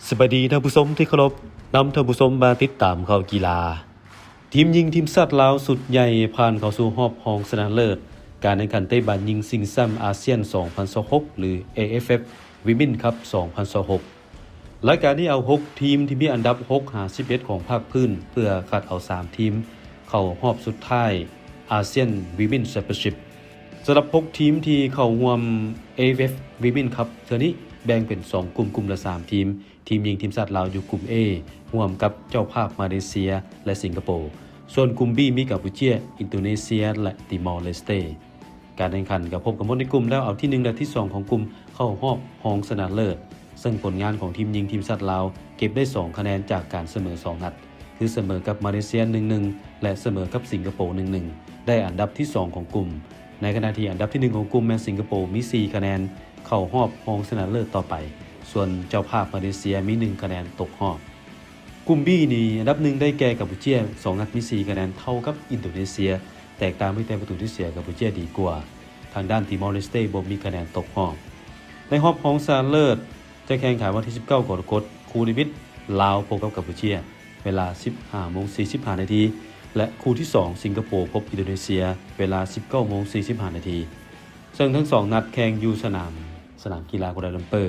ສະບາຍດີທ່ານຜູ້ຊົມທີ່ເຄົາລົບ, ນຳທ່ານຜູ້ຊົມມາຕິດຕາມຂ່າວກິລາ. ທີມຍິງທີມຊາດລາວຊຸດໃຫຍ່ຜ່ານເຂົ້າສູ່ຮອບຮອງຊະນະເລີດ ການແຂ່ງຂັນເຕະບານຍິງຊິງແຊັມອາຊຽນສອງພັນຊາວຫົກ ຫຼື ເອເອັຟເອັຟ Women Cup ສອງພັນຊາວຫົກ. ລາຍການນີ້ເອົາຫົກທີມທີ່ມີອັນດັບຫົກຫາສິບເອັດຂອງພາກພື້ນ ເພື່ອຄັດເອົາສາມທີມເຂົ້າຮອບສຸດທ້າຍ ASEAN Women Championship. ສຳລັບຫົກທີມທີ່ເຂົ້າຮ່ວມ ເອເອັຟເອັຟ Women Cup ເທື່ອນີ້ແບ່ງເປັນສອງກຸ່ມ, ກຸ່ມລະສາມທີມ, ທີມຍິງທີມຊາດລາວຢູ່ກຸ່ມ A ຮ່ວມກັບເຈົ້າພາບມາເລເຊຍ ແລະ ສິງກະໂປ, ສ່ວນກຸ່ມ B ມີກຳປູເຈຍ, ອິນໂດເນເຊຍ ແລະ ຕີມໍເລສເຕ. ການແຂ່ງຂັນກໍພົບກັນໝົດໃນກຸ່ມແລ້ວ ເອົາທີໜຶ່ງ ແລະ ທີສອງຂອງກຸ່ມເຂົ້າຮອບຮອງຊະນະເລີດ, ເຊິ່ງຜົນງານຂອງທີມຍິງທີມຊາດລາວເກັບໄດ້ສອງຄະແນນຈາກການສະເໝີສອງນັດ ຄືສະເໝີກັບມາເລເຊຍ ໜຶ່ງໜຶ່ງ ແລະ ສະເໝີກັບສິງກະໂປ ໜຶ່ງໜຶ່ງ ໄດ້ອັນດັບທີສອງຂອງກຸ່ມ, ໃນຂະນະທີ່ອັນດັບທີໜຶ່ງຂອງກຸ່ມແມ່ນສິງກະໂປ ມີສີ່ຄະແນນ ເຂົ້າຮອບຮອງຊະນະເລີດຕໍ່ໄປ, ສ່ວນເຈົ້າພາບມາເລເຊຍມີໜຶ່ງຄະແນນຕົກຮອບ. ກຸ່ມ B ນີ້ ອັນດັບໜຶ່ງໄດ້ແກ່ກຳປູເຈຍ ສອງນັດມີສີ່ຄະແນນ ເທົ່າກັບອິນໂດເນເຊຍ, ແຕກຕ່າງມີແຕ່ປະຕູທີ່ເສຍ ກຳປູເຈຍດີກວ່າ. ທາງດ້ານຕີມໍເລສເຕບໍ່ມີຄະແນນຕົກຮອບ. ໃນຮອບຮອງຊະນະເລີດຈະແຂ່ງຂັນວັນທີສິບເກົ້າກໍລະກົດ, ຄູ່ນິມິດ ລາວພົບກັບກຳປູເຈຍ ເວລາສິບຫ້າໂມງສີ່ສິບຫ້ານາທີ ແລະ ຄູ່ທີສອງ ສິງກະໂປພົບອິນໂດເນເຊຍ ເວລາສິບເກົ້າໂມງສີ່ສິບຫ້ານາທີ, ເຊິ່ງທັງສອງນັດແຂ່ງຢູ່ສະໜາມ ສະໜາມກິລາກົວລາລັມເປີ.